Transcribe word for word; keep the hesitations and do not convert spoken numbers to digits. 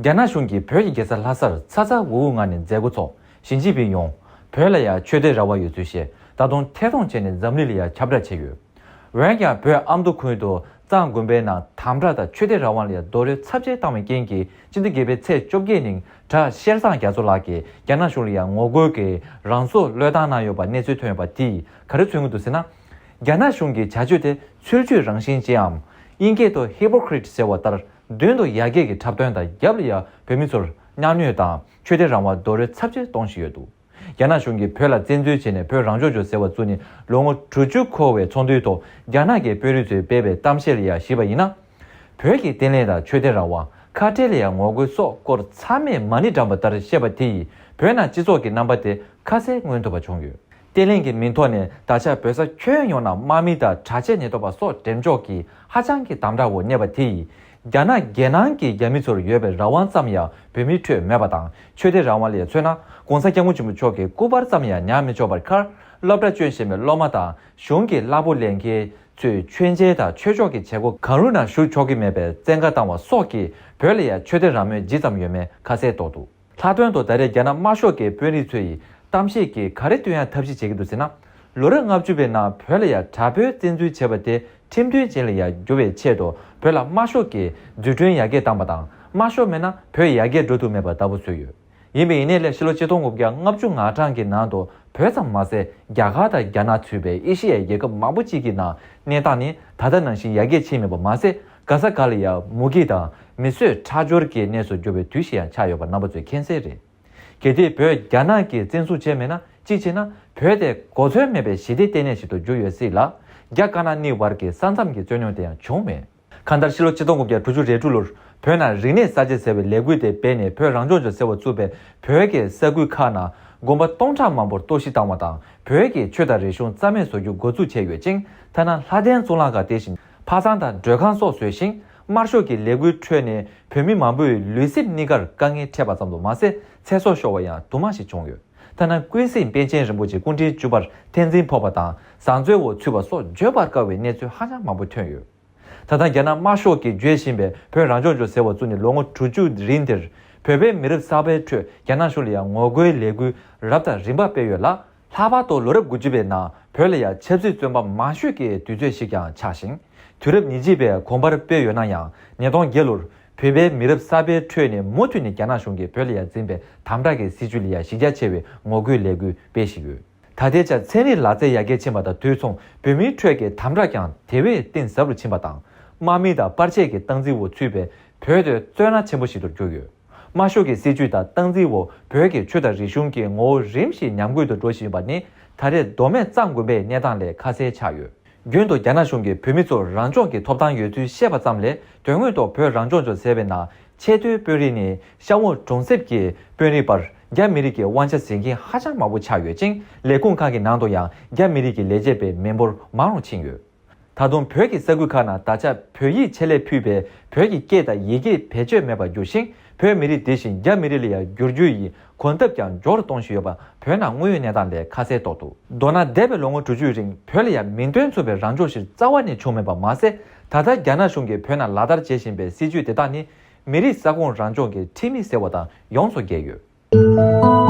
རྒྱ་ནག་གཞུང་གིས་བོད་ཀྱི་རྒྱལ་ས་ལྷ་སར་ཚ་ཚ་འུར་འུར་ངང་ནས་མཛད་སྒོ་འཚོགས། ཞི་ཅིན་ཕིང་ཡོང་། བོད་ལ་ཡང་ཆོས་དད་ར་བ་ཡོད་ཚུལ་བཤད། ད་དུང་ཐད་གཏོང་བྱས་ནས་འཛམ་གླིང་ལ་ཡང་ཁྱབ་བསྒྲགས་བྱས་ཡོད། འོན་ཀྱང་བོད་ཨ་མདོ་ཁུལ་དུ་གཙང་དགོན་པའི་ནང་དམ་དྲག་དང་ཆོས་དད་རང་དབང་ལ་ཡང་རྡོག་རོལ་ཚབས་ཆེན་བཏང་བའི་རྐྱེན་གྱིས། སྤྱི་ཟླ་བརྒྱད་པའི་ཚེས་བཅོ་བརྒྱད་ཉིན་གྲྭ་བཤེར་བཟང་རྒྱ་མཚོ་ལགས་ཀྱིས་རྒྱ་ནག་གཞུང་ལ་ཡང་ངོ་རྒོལ་གྱིས་རང་སྲོག་བློས་བཏང་གནང་ཡོད་པ་གནས་ཚུལ་ཐོན་ཡོད་པ་དེས་ག་རེ་མཚོན་གྱི་འདུག་ཟེར་ན། རྒྱ་ནག་གཞུང་གི་བྱ་སྤྱོད་དེ་ཚུལ་འཆོས་རང་བཞིན་ཅན་འམ། དབྱིན་སྐད་དུ་ཧི་པོ་ཀི་རིད་ཟེར་བ་ལྟར། མདུན་དུ་ཡར་རྒྱས་ཀྱི་འཁྲབ་སྟོན་དང་རྒྱབ་ལ་ཡང་བོད་མི་ཚོར་གཉའ་གནོན་དང་ཆོས་དད་རང་དབང་རྡོག་རོལ་ཚབས་ཆེན་གཏོང་བཞིན་ཡོད་འདུག་རྒྱ་ནག་གཞུང་གིས་བོད་ལ་བཙན་འཛུལ་བྱས་ནས་བོད་རང་སྐྱོང་ལྗོངས་ཟེར་བ་བཙུགས་ནས་ལོ་ངོ་དྲུག་ཅུ་འཁོར་བའི་ཚོགས་འདུའི་ཐོག་རྒྱ་ནག་གི་དཔོན་རིགས་ཚོས་སྤེལ་བའི་གཏམ་བཤད་ལ་ཡང་གཞིགས་པ་ཡིན་ན། བོད་ཀྱི་བརྟན་ལྷིང་དང་ཆོས་དད་རང་དབང་། ཁ་བྲལ་ལ་ཡང་ངོ་རྒོལ་སོགས་སྐོར་ཚང་མས་མ་ཎི་བགྲངས་པ་ལྟར་བཤད་པ་དེ་ཡིས་བོད་ནང་སྤྱི་ཚོགས་ཀྱི་རྣམ་པ་དེ་ཁ་གསལ་མངོན་ཐུབ་པ་བྱུང་ཡོད། བརྟན་ལྷིང་གི་མིང་ཐོག་ནས་ད་ཆ་བོད་ས་ཁྱོན་ཡོངས་ནང་དམག་མི་དང་དྲག་ཆས་ཉེན་རྟོག་པ་སོགས་འགྲེམས་འཇོག་གིས་ཧ་ཅང་གི་དམ་དྲག་འོག་གནས་པ་དེ་ཡིས། རྒྱ་ནག་རྒྱལ་ནང་གི་རྒྱ་མི་ཚོར་ཡོད་པའི་རང་དབང་ཙམ་ཡང་བོད་མིའི་ཁྲོད་མེད་པ་དང་། ཆོས་དད་རང་དབང་ལ་མཚོན་ན། ྋགོང་ས་ྋསྐྱབས་མགོན་ཆེན་པོ་མཆོག་གི་སྐུ་པར་ཙམ་ཡང་ཉར་མི་ཆོག་པར་ཁར། སློབ་གྲྭ་བསྐྱོན་བཞིན་པའི་སློབ་མ་དང་གཞུང་གི་གླ་ཕོགས་ལེན་མཁན་ཚོས་མཆོད་མཇལ་དང་ཆོས་ཕྱོགས་ཀྱི་བྱེད་སྒོ་གང་རུང་ནང་ཞུགས་ཆོག་གི་མེད་པའི་བཙན་བཀའ་བཏང་བ་སོགས་ཀྱིས་བོད་ལ་ཡང་ཆོས་དད་རང་མོས་ཇི་ཙམ་ཡོད་མེད་ཁ་གསལ་རྟོགས་འདུག་ལྷག་དོན་དུ་ད་རེས་རྒྱ་ནག་དམར་ཤོག་གི་དཔོན་རིགས་ཚོ་ཡིས་གཏམ་བཤད་ཀྱིས་ག་རེ་སྟོན་ཡག་ཐབས་ཤེས་བྱེད་ཀྱི་འདུག་ཟེར་ན། ལོ་རབས་ལྔ་བཅུ་པའི་ནང་བོད་ལ་ཡང་དྲག་པོའི་བཙན་འཛུལ་བྱས་པ་དེ་ཁྲིམས་མཐུན་ཅན་ལ་ཡང་འགྱུར་བའི་ཆེད་དུ་བོད་ལ་དམར་ཤོག་གིས་རྫུ་འཕྲུལ་ཡར་རྒྱས་བཏང་པ་དང་། དམར་ཤོག་མེད་ན་བོད་ཡར་རྒྱས་འགྲོ་ཐུབ་མེད་པ་ལྟ་བུ་བཟོས་ཡོད། ཡིན་པའི་ཡིན་ནའི་ལས་ཕྱི་ལོ་ཆིག་སྟོང་དགུ་བརྒྱ་ལྔ་བཅུ་ང་གྲངས་ཀྱི་ནང་དུ་བོད་ཙམ་མ་ཟད་རྒྱ་གར་དང་རྒྱ་ནག་ཚུད་པའི་ཨེ་ཤི་ཡའི་རྒྱལ་ཁབ་མང་པོ་གཅིག་གི་ནང་གནས་སྟངས་ནི་ད་ལྟ་ནང་བཞིན་ཡར་རྒྱས་ཕྱིན་མེད་པ་མ་ཟད། ག་ས་ག་ལ་ཡང་མུ་གེ་དང་མི་གསོད་ཁྲག་སྦྱོར་གྱི་གནས་སུ་གྱུར་བའི་དུས་ཤིག་ཡང་ཆགས་ཡོད་པ་རྣམ་པ་ཚོས་མཁྱེན་གསལ་རེད། གལ་ཏེ་བོད་རྒྱ་ནག་གིས་བཙན་བཟུང་བྱས་མེད་ན། གཅིག་བྱས་ན་བོད་དེ་གོ་མཚོན་མེད་པའི་ཞི་བདེའི་ལྟེ་གནས་ཤིག་ཏུ་གྱུར་ཡོད་སྲིད་ལ། རྒྱ་དཀར་ནག་གཉིས་བར་གྱི་ས་མཚམས་ཀྱི་རྩོད་རྙོག་དེ་ཡང་བྱུང་མེད། གང་ལྟར་ཕྱི་ལོ་ཆིག་སྟོང་དགུ་བརྒྱ་དྲུག་ཅུ་རེ་དྲུག་ལོར་བོད་ནང་རིག་གནས་གསར་བརྗེ་ཟེར་བའི་ལས་འགུལ་དེ་སྤེལ་ནས་བོད་རང་སྐྱོང་ལྗོངས་ཟེར་བ་བཙུགས་པས། བོད་ཀྱི་ས་ཁུལ་ཁག་ནང་དགོན་པ་སྟོང་ཕྲག་མང་པོར་གཏོར་བཤིག་བཏང་བ་དང་། བོད་ཀྱི་ཆོས་དང་རིག་གཞུང་རྩ་མེད་བཟོ་རྒྱུ་འགོ་འཛུགས་བྱས་ཡོད་ཅིང་། ཐ་ན་ལྷ་ལྡན་གཙུག་ལག་ཁང་དེ་བཞིན་ཕ་བཟང་དང་མགྲོན་ཁང་སོགས་བཟོས་ཤིང་། དམར་ཤོག་གི་ལས་འགུལ་ཁྲོད་ནས་བོད་མི་མང་པོས་ལུས་སེམས་གཉིས་ཀར་དཀའ་ངལ་འཕྲད་པ་ཙམ་དུ་མ་ཟད། ཚེ་སྲོག་ཤོར་བ་ཡང་དུ་མ་ཞིག་བྱུང་ཡོད། ཐ་ན་ཀུན་གཟིགས་པཎ་ཆེན་རིན་པོ་ཆེ་སྐུ་ཕྲེང་བཅུ་པར་འཐབ་འཛིང་ཕོག་པ་དང་། བཟང་མཛོད་འོག་ཚུད་པ་སོགས་བརྗོད་པར་དཀའ་བའི་གནས་ཚུལ་ཧ་ཅང་མང་པོ་ཐོན་ཡོད། ད་ལྟ་རྒྱ་ནག་དམར་ཤོག་གིས་བརྗོད་བཞིན་པའི་བོད་རང་སྐྱོང་ལྗོངས་ཟེར་བ་བཙུགས་ནས་ལོ་ངོ་དྲུག་ཅུ་རིང་དེར། བོད་པའི་མི་རབས་གསར་པའི་ཁྲོད་རྒྱ་ནག་གཞུང་ལ་ཡང་ངོ་རྒོལ་ལས་འགུལ་རབ་དང་རིམ་པ་སྤེལ་ཡོད་ལ། ལྷག་པར་དུ་ལོ་རབས་དགུ་བཅུ་པའི་ནང་བོད་ལ་ཡང་ཆབ་སྲིད་བཙོན་པ་མང་ཤོས་ཀྱི་དུས་ཚོད་ཤིག་ཀྱང་ཆགས་ཤིང་། དུས་རབས་ཉེར་གཅིག་པའི་གོམ་པར་སྤོས་ཡོད་ན་ཡང་། ཉིས་སྟོང་བརྒྱད་ལོར་བོད་པའི་མི་རབས་གསར་པའི་ཁྲོད་ནས་མུ་མཐུད་ནས་རྒྱ་ནག་གཞུང་གིས་བོད་ལ་ཡང་འཛིན་པའི་དམ་དྲག་གི་སྲིད་བྱུས་ལ་ཡང་གཞི་རྒྱ་ཆེ་བའི་ངོ་རྒོལ་ལས་འགུལ་སྤེལ་བཞིན་ཡོད། ད་ལྟའི་ཆར་ཚན་རིག་ལག་རྩལ་ཡར་རྒྱས་ཕྱིན་པ་དང་དུས་མཚུངས་བོད་མིའི་ཁྲོད་ཀྱི་དམ་དྲག་ཀྱང་དེ་བས་གཏིང་ཟབ་རུ་ཕྱིན་པ་དང་། དམག་མི་དང་པར་ཆས་ཀྱི་སྟངས་འཛིན་འོག་ཚུད་པའི་བོད་དེ་བཙོན་ཁང་ཆེན་པོ་ཞིག་ཏུ་གྱུར་ཡོད། དམར་ཤོག་གི་སྲིད་བྱུས་དང་སྟངས་འཛིན་འོག་བོད་ཀྱི་ཆོས་དང་རིག་གཞུང་གི་ངོ་བོ་རིམ་བཞིན་ཉམས་རྒུད་དུ་འགྲོ་བཞིན་པ་ནི་ད་རེས་མདོ་སྨད་གཙང་དགོན་པའི་གནས་སྟངས་ལས་ཁ་གསལ་ཆགས་ཡོད། རྒྱུན་དུ་རྒྱ་ནག་གཞུང་གིས་བོད་མི་ཚོར་རང་སྐྱོང་གི་ཐོབ་ཐང་ཡོད་ཚུལ་བཤད་པ་ཙམ་ལས། དོན་དངོས་ཐོག་བོད་རང་སྐྱོང་ལྗོངས་ཟེར་བའི་ནང་ཆེས་མཐོའི་དཔོན་རིགས་ནས་ཤ་འོག་གྲོང་གསེབ་ཀྱི་དཔོན་རིགས་བར་རྒྱ་མི་རིགས་ཀྱི་དབང་ཆ་འཛིན་མཁན་ཧ་ཅང་མང་པོ་ཆགས་ཡོད་ཅིང་། ལས་ཁུངས་ཁག་གི་ནང་དུ་ཡང་རྒྱ་མི་རིགས་ཀྱི་ལས་བྱེད་པའི་མི་འབོར་མང་རུ་ཕྱིན་ཡོད། ད་དུང་བོད་ཀྱི་ས་ཁུལ་ཁག་ནང་ད་ཆ་བོད་ཡིག་ཆེད་ལས་ཕུད་པའི་བོད་ཀྱི་སྐད་དང་ཡི་གེ་བེད་སྤྱོད་མེད་པར་གྱུར་ཞིང་། བོད་མི་རིགས་དེ་བཞིན་རྒྱ་མི་རིགས་ལ་ཡང་བསྒྱུར་རྒྱུ་ཡི་གོམ་སྟབས་ཀྱང་མགྱོགས་རུ་གཏོང་བཞིན་ཡོད་པ་བོད་ནང་དངོས་ཡོད་གནས་སྟངས་ལས་ཁ་གསལ་རྟོགས་འདུག་མདོར་ན་འདས་པའི་ལོ་ངོ་དྲུག་ཅུའི་རིང་བོད་ལ་ཡང་མིང་དོན་མཚུངས་པའི་རང་སྐྱོང་ཞིག་རྩ་བ་ནས་བྱུང་མེད་པ་མ་ཟད། ད་ལྟ་རྒྱ་ནག་གཞུང་གིས་བོད་ནང་ལག་བསྟར་བྱེད་བཞིན་པའི་སྲིད་བྱུས་དེ་དག་ནི་མི་རིགས་ས་ཁོངས་རང་སྐྱོང་གི་ཁྲིམས་ཡིག་ཟེར་བ་དང་ཡོངས་སུ་འགལ་ཡོད།